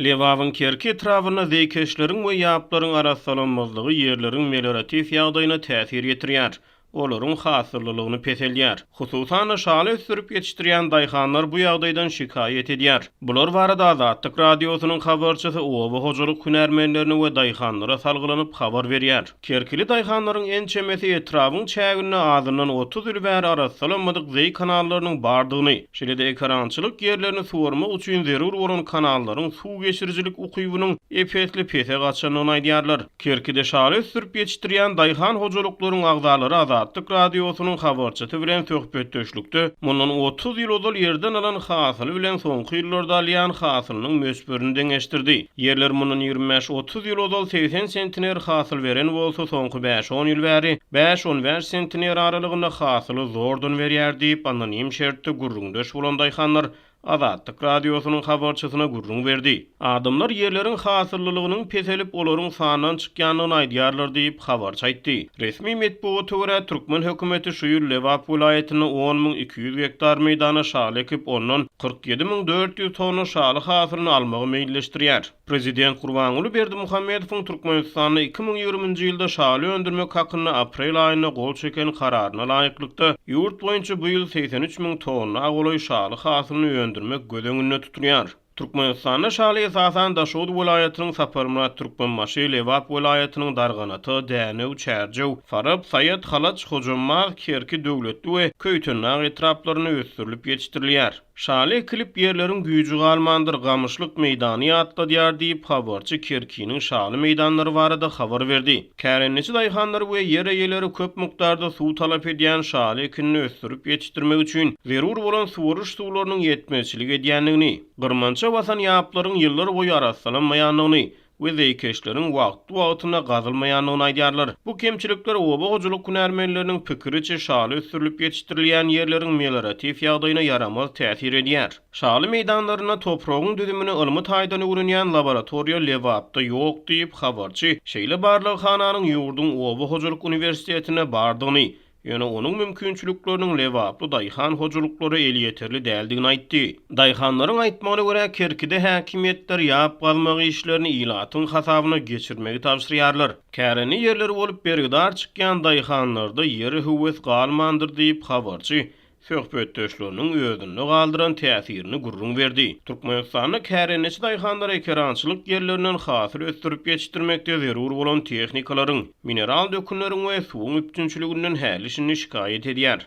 Lebabyň Kerki etrabynda zeýkeşleriň we ýaplaryň arassalanmazlygy ýerleriň melioratiw ýagdaýyna täsir ýetirýär, olaryň hasyllylygyny peseldýär. Hususan-da, şaly ösdürip ýetişdirýän daýhanlar bu ýagdaýdan şikaýat edýär. Bular barada Azatlyk Radiosynyň habarçysy oba hojalyk hünärmenlerine we daýhanlara salgylanyp habar berýär. Kerkili daýhanlaryň ençemesi etrabyň çäginde azyndan 30 ýyl bäri arassalanmadyk zeý kanallarynyň bardygyny, şeýle-de ekerançylyk ýerlerini suwarmak üçin zerur bolan kanallaryň suw geçirijilik ukybynyň ep-esli pese gaçandygyny aýdýarlar. Kerkide şaly ösdürip ýetişdirýän daýhan hojalyklaryň agzalary Azatlyk Radiosynyň habarçysy bilen söhbetdeşlikde mundan 30 ýyl ozal ýerden alan hasyly bilen soňky ýyllarda alýan hasylynyň möçberini deňeşdirdi. Ýerler mundan 25-30 ýyl ozal 80 sentner hasyl beren bolsa, soňky bäş-on ýyl bäri bäş-on bäş sentner aralygynda hasyly zordan berýär diýip, anonim şertde gürrüňdeş bolan daýhanlar Azatlyk Radiosynyň habarçysyna gürrüň berdi. Adamlar ýerleriň hasyllylygynyň peselip, olaryň sandan çykýandygyny aýdýarlar diýip, habarçy aýtdy. Resmi metbugata görä, türkmen hökümeti şu ýyl Lebap welaýatynda 10 200 gektar meýdana şaly ekip, ondan 47 400 tonna şaly hasylyny almagy meýilleşdirýär. Prezident Gurbanguly Berdimuhamedowyň Türkmenistanda 2020-nji ýylda şaly öndürmek hakynda aprel aýynda gol çeken Kararyna laýyklykda, ýurt boýunça bu ýyl 83 müň tonna golaý şaly hasylyny öndürmek göz öňünde tutulýar. Türkmenistanda şaly esasan Daşoguz welaýatynyň Saparmyrat Türkmenbaşy, Lebap welaýatynyň Darganata, Dänew, Çärjew, Farap, Saýat, Halaç, Hojambaz, Kerki, Döwletli we Köýtendag etraplarynda ösdürilip ýetişdirilýär. Şaly ekilip ýerleriň güýji galmandyr, gamyşlyk meýdany ýatladýar diýip, habarçy Kerkiniň şaly meýdanlary barada habar berdi. Kärendeçi daýhanlar we ýer eýeleri köp mukdarda suw talap edýän şaly ekinini ösdürip ýetişdirmek üçin zerur bolan suwaryş suwlarynyň ýetmezçilik edýändigini, gyrmança basan ýaplaryň ýyllar boýy arassalanmaýandygyny, we zeýkeşleriň wagtly-wagtynda gazylmaýandygyny aýdýarlar. Bu kemçilikler oba hojalyk hünärmenleriniň pikiriçe şaly ösdürilip ýetişdirilýän ýerleriň melioratiw ýagdaýyna ýaramaz täsir edýär. Şaly meýdanlarynda topragyň düzümini ylmy taýdan öwrenýän laboratoriýa Lebapda ýok diýip, habarçy şeýle barlaghananyň ýurduň oba hojalyk uniwersitetinde bardygyny, Ýöne onuň mümkinçilikleriniň lebaply daýhan hojalyklara elýeterli däldigini aýtdy. Daýhanlaryň aýtmagyna görä, Kerkide häkimiýetler ýap gazmak işlerini ilatyň hasabyna geçirmegi tabşyrýarlar. Kärende ýerleri bolup bergidar çykýan daýhanlarda ýere höwes galmandyr diýip, habarçy söhbetdeşleriniň özünde galdyran täsirini gürrüň berdi. Türkmenistanda kärendeçi daýhanlar ekerançylyk ýerlerinden hasyl ösdürip ýetişdirmekde zerur bolan tehnikalaryň, mineral dökünleriň we suwuň üpjünçiliginden häli-şindi şikaýat edýär.